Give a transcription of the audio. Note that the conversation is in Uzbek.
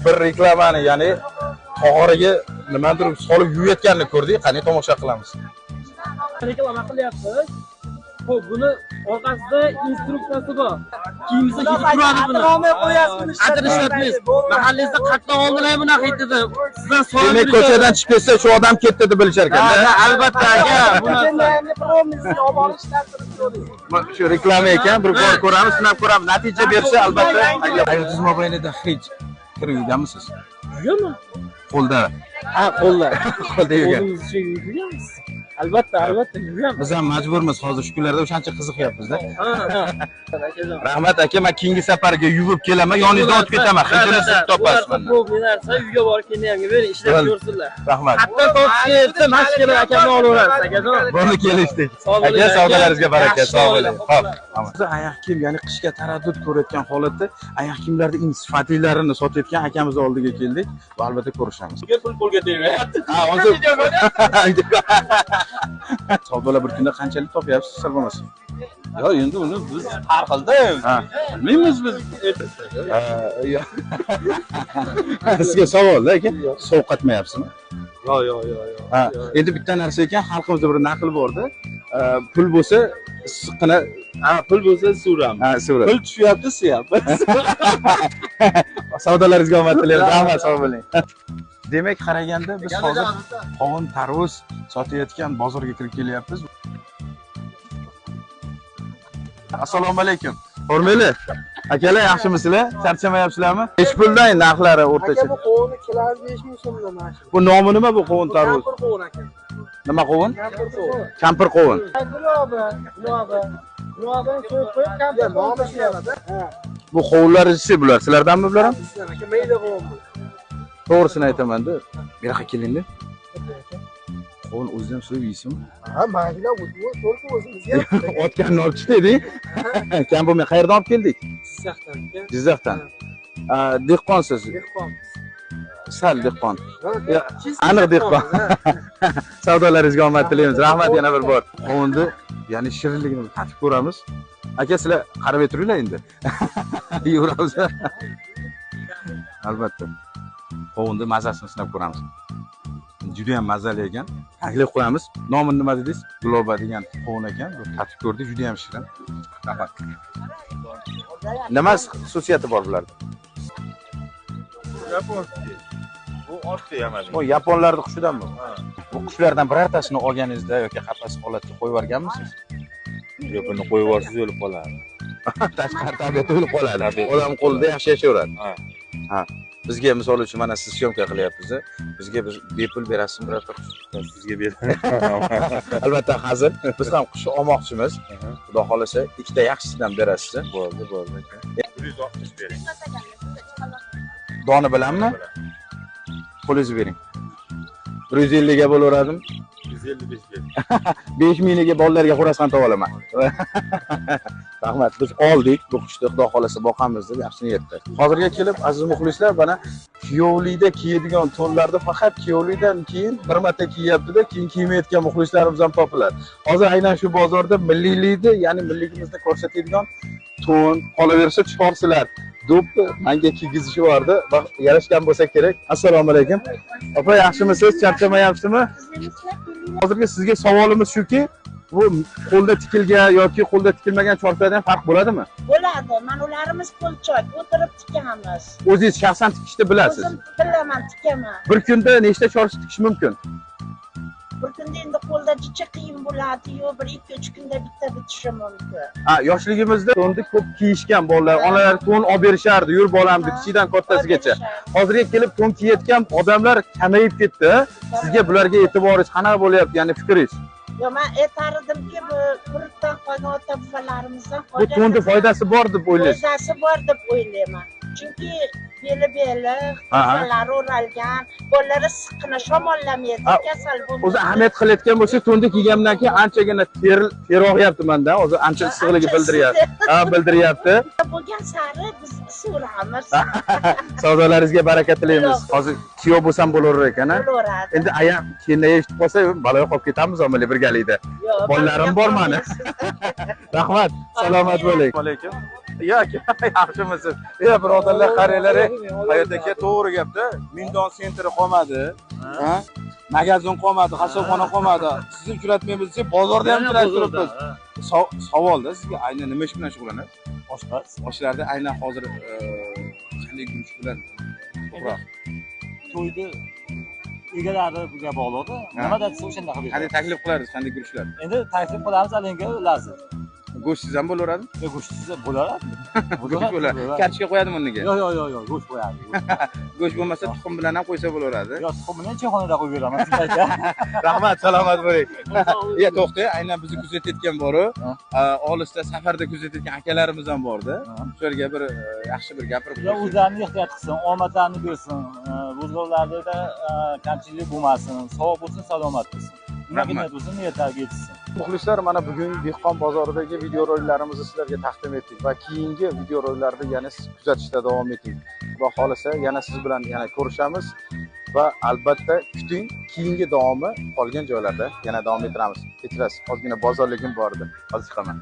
Bir reklamani, ya'ni tog'oraga nimadir solib yuvayotganini ko'rdik. Qani tomosha qilamiz. Reklama qilyapmiz. Xo'p, buni orqasida instruksiyasi bor. Kiyimizda hidi turadi buni. Olmay qo'yasiz buni. Atir ishlatmaysiz. Mahallangizda qattiq oldin ham bunaqa hid edi. Sizdan so'rab Demak, ko'chadan chiqib ketsa, shu odam ketdi deb bilishar ekan. Ha, albatta aka, bu narsa. Shu reklama ekan, bir bor ko'ramiz, sinab ko'ramiz. Natija bersa albatta. Hayotingiz mobaynida hech kir yuvganmisiz? Yuvganmi? Qo'lda. Ha, qo'lda. Qo'lda yuvgan. O'zimiz uchun yuvganmiz. Albatta, albatta yuvganmiz. Biz ham majburmiz hozir shu kunlarda o'shancha qiziqyapmiz-da. Ha, ha. Rahmat aka, men keyingi safarga yuvib kelaman, yoningizdan o'tib ketaman. Hidini siz topasiz Bu meni. narsa uyga borib keyin ham bering, ishlab Bo'ldi. ko'rsinlar. Rahmat. Hatto topishga yetsa, mashina akamni olaverasiz akajon. Bo'ldi, kelishdik. Sog' bo'ling Aka, aka. savdolaringizga baraka, Yaxshi sog' bo'ling. Xo'p. Xo'p. Oyoq kiyim, ya'ni qishga taraddud ko'rayotgan holatda oyoq kiyimlarning eng sifatlilarini sotayotgan akamiz oldiga keldik va albatta ko'rishamiz. Pul qo'lga tegmayapti. Ha, hozir savdolar bir kunda qanchalik topyapsiz, sir bo'lmasa? Yo, endi uni biz har xilda Ha. bilmaymiz biz. Sizga savol, aka, sovqatmayapsizmi? Yo, yo, yo, yo. Ha, endi bitta narsa ekan, xalqimizda bir naql borda, pul bo'lsa issiqqina, Ha, pul bo'lsa suramiz. ha, surat. Pul tushyapti, suyapmiz. Savdolaringizga omad tilaymiz. Rahmat, sog' bo'ling. Demak, qaraganda biz hozir qovun, tarvuz sotayotgan bozorga kirib kelyapmiz. Assalomu alaykum. Hormeli. Akalar, yaxshimisizlar? Charchamayapsizlarmi? Nechi puldan narxlari o'rtacha? Aka, bu qovunni kilosi 5000 so'mdan mana shu. Bu nomi nima bu qovun tarvuz? Kampir qovun aka. Nima qovun? Kampir qovun. Kampir qovun. Gulobi, gulobi. Gulobini so'yib qo'yib kampir qovun pishiradi. Ha. Bu qovunlar ichi bular. Sizlardanmi bular ham? Bizdan aka, mayda qovun bu. To'g'risini aytaman-da. Bu yoqqa kelingda. Qovun o'zidan so'yib yeysizmi? Ha, mana shular to'lqin o'zimizga. Otganini olib chiqdik. Kam bo'lmay qayerdan olib keldik? Jizzaxdan aka. Jizzaxdan. Dehqonsiz. Dehqonmiz. Sal dehqon. Ya, Aniq dehqon. Savdolaringizga omad tilaymiz. Rahmat yana bir bor. Qovunni, ya'ni shirinligini tatib ko'ramiz. Aka, sizlar qarab turinglar endi. Yeyveramiz. Albatta. Qovunni mazasini sinab ko'ramiz. Juda ham mazali ekan. Taklif qo'yamiz. Nomini nima dedingiz? Guloba degan qovun ekan. Bu tatib ko'rdik, juda ham shirin. Rahmat. Nima xususiyati bor bularda? Bu otdi yamadi. Bu yaponlarning qushidanmi? Bu qushlardan birortasini olganingizda yoki qafas holatga qo'yib yuborganmisiz? Yo'q, buni qo'yib yuborsangiz o'lib qoladi. Tashqari tabiatda o'lib qoladi. Tabiatda. Odam qo'lida yaxshi yashayveradi. Ha. Ha. Bizga misol uchun mana siz syomka qilyapsiz, bizga biz bepul berasizmi birorta qush? Sizga beraman. Albatta hazil. Biz ham qush olmoqchimiz. Xudo xolasa ikkita yaxshisidan berasiz. Bo'ldi, bo'ldi aka. 160 bering. Doni bilanmi? Qo'lingizni bering. 150 ga bo'laveradimi? 155 bering. 5000 ga bolalarga xo'roz ham topib olaman. Rahmat. Biz oldik bu qushni, Xudo xolasa boqamiz deb yaxshi niyatda. Hozirga kelib aziz muxlislar, mana kuyovlikda kiyadigan to'nlarni faqat kuyovlikdan keyin bir marta kiyyapti-da, keyin kiymayotgan muxlislarimiz ham topiladi. Hozir aynan shu bozorda milliylikni, ya'ni milliyligimizni ko'rsatadigan to'n, qolaversa chorsilar do'ppi menga kiygizishib yubordi. Va yarashgan bo'lsa kerak. Assalomu alaykum. Opa, yaxshimisiz? Charchamayapsizmi? Hozirgi sizga savolimiz shuki, bu qo'lda tikilgan yoki qo'lda tikilmagan chorsilardan farq bo'ladimi? Bo'ladi. Mana ularimiz qo'lchok, o'tirib tikamiz. O'zingiz shaxsan tikishni bilasiz. O'zim bilaman, tikaman. Bir kunda nechta chorsi tikish mumkin? Bir kunda endi qo'lda jicha qiyin bo'ladi-yu, bir 2-3 kunda bitta bitishi mumkin. Ha, yoshligimizda to'nni ko'p kiyishgan bolalar, onalar to'n olib berishardi, yur bolam deb, kichikdan kattasigacha. Hozirga kelib to'n kiyayotgan odamlar kamayib ketdi. Sizga bularga e'tiboringiz qanaqa bo'lyapti, ya'ni fikringiz? Yo, men aytardimki, bu qurutdan qolgan ota-bobolarimizdan Bu qolgan to'nni foydasi bor deb o'ylaysiz? Foydasi bor deb o'ylayman. Chunki beli-beli, qizlar o'ralgan, bolalar issiqqina shamollamaydi, kasal bo'lmaydi. O'zi ahamiyat qilayotgan bo'lsak, to'nni kiygandan keyin anchagina ter og'yapti menda. Hozir ancha issiqligi bildiryapti. Ha, bildiryapti. Bo'lgan sari biz so'ramiz. Savdolaringizga baraka tilaymiz. Hozir kuyov bo'lsam bo'laverar ekan, ha? Bo'laveradi. Endi ayam keyin eshitib qolsa, baloga qolib ketamiz omali birgalikda. Yo'q, Bolalarim bor mani. Rahmat, salomat bo'ling. Alaykum. Yo'q, yaxshimisiz? Ya birodarlar, qaranglar, Hayot aka to'g'ri gapda. Mingdon sentri qolmadi. Ha? Magazin qolmadi, qassobxona qolmadi. Sizni uchratmaymiz desa, bozorda ham uchratib turibmiz. Savolda sizga aynan nima ish bilan shug'ullanasiz? Oshpaz. Oshlarda aynan hozir qanday guruch bilan ko'proq? To'yni egalari bunga bog'liqda. Nima desa o'shanda qilib Qanday beramiz. taklif qilarsiz, qanday guruchlar? Endi taklif qilamiz alinga lazzat. Go'shtsiz ham bo'laveradimi? Go'shtsiz bo'ladi. Go'sht bo'ladi. Kartoshka qo'yadimi o'rniga? Yo'q, yo'q, yo'q, yo'q, go'sht qo'yadi. Go'sht bo'lmasa tuxum bilan ham qo'ysa bo'laveradi. Yo'q, tuxum bilan choyxonada qo'yib beraman sizlarga. Rahmat, salomat bo'ling. Ya to'xta, aynan bizni kuzatayotgan boru, olisda safarda kuzatayotgan akalarimiz ham borda. Shularga bir yaxshi bir gapirib Ular qo'ysin. o'zlarini ehtiyot qilsin, omadlarini bersin, ro'zg'orlarida kamchilik bo'lmasin, sog' bo'lsin, salomat bo'lsin. Nima niyat bo'lsa niyatlariga yetishsin. Muxlislar, mana bugun dehqon bozoridagi videoroliklarimizni sizlarga taqdim etdik va keyingi videoroliklarda yana siz kuzatishda davom eting. Xudo xolasa yana siz bilan yana ko'rishamiz va albatta kuting, keyingi davomi qolgan joylarda yana davom ettiramiz. Kechirasiz, ozgina bozorligim bor edi. Hozir chiqaman.